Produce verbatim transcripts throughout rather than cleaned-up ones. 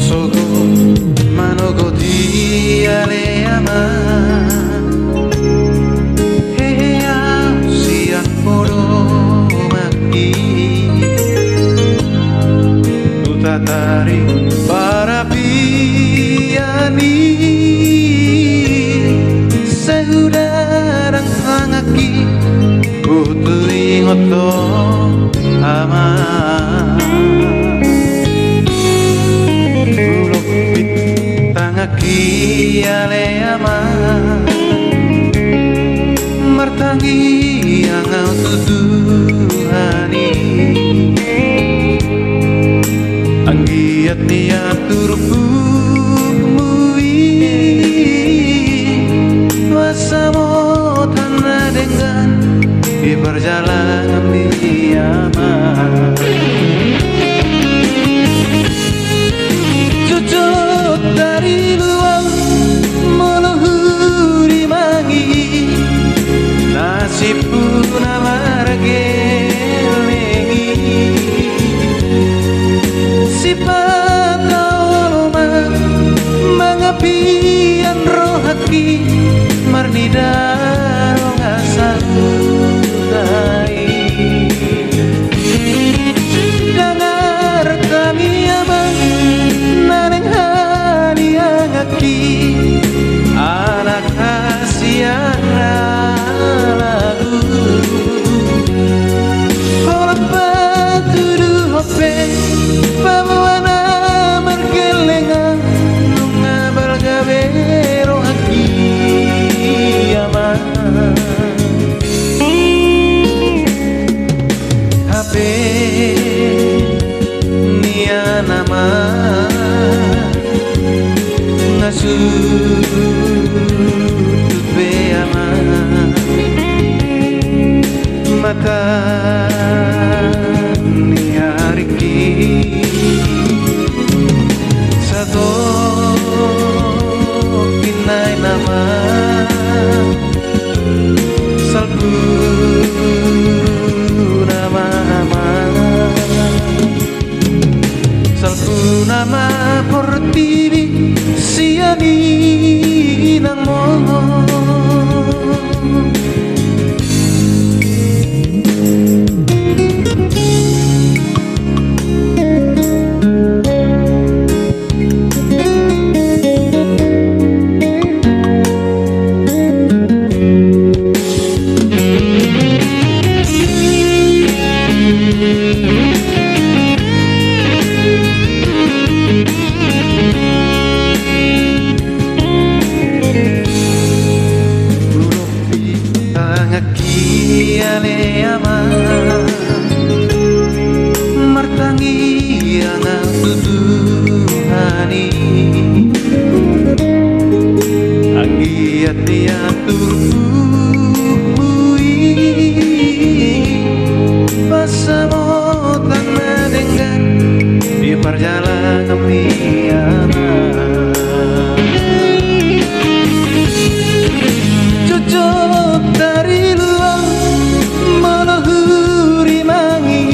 Sogot manogot i ale ama, hehe au sian podoman i, tu tatari parapian i, sai hudadang tanganki, hutuingot ho ama. Hulompit tanganki ale ama, martangiang au tu Tuhan i. Anggiat nian turpukmu i, pasamotan na denggan di parjalanganmi ama. Jotjot tariluan molo hurimangi, nasibku na margeleng i. Sipata olo ma mangapian rohangki, marnida ro nga sahuta i. Dangar hami ama, na naeng hanianganki, anak hasian na lagu. Holan patuduhon pe paboa na margeleng, nunga balga be rohangki ama. Hape nian ama, nga sutut be ama mata ni aringki. Satongkin nai nama, salpu nama ama, salpu nama portibi sian inangmu. Hulompit tanganki ale ama, martangiang au tu Tuhan i. Anggiat nian turpukmu i, pasamotan na denggan di parjalanganmi ama. Jotjot tariluan molo hurimangi,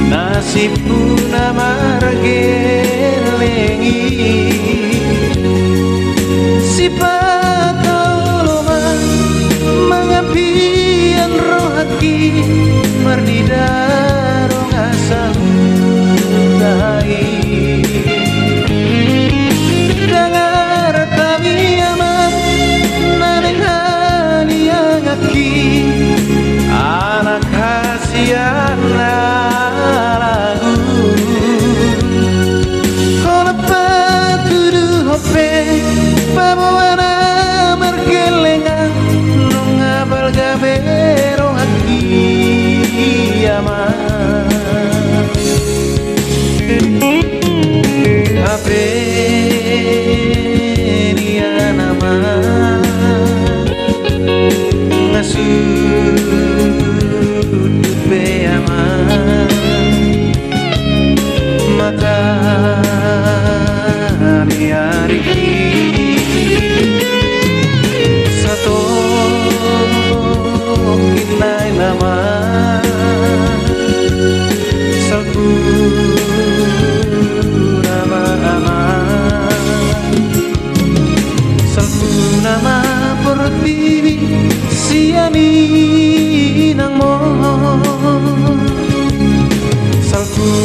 nasibku na margeleng i. Sipata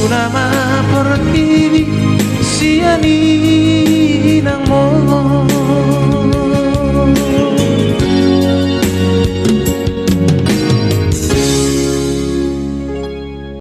Nama portibi sian inangmu.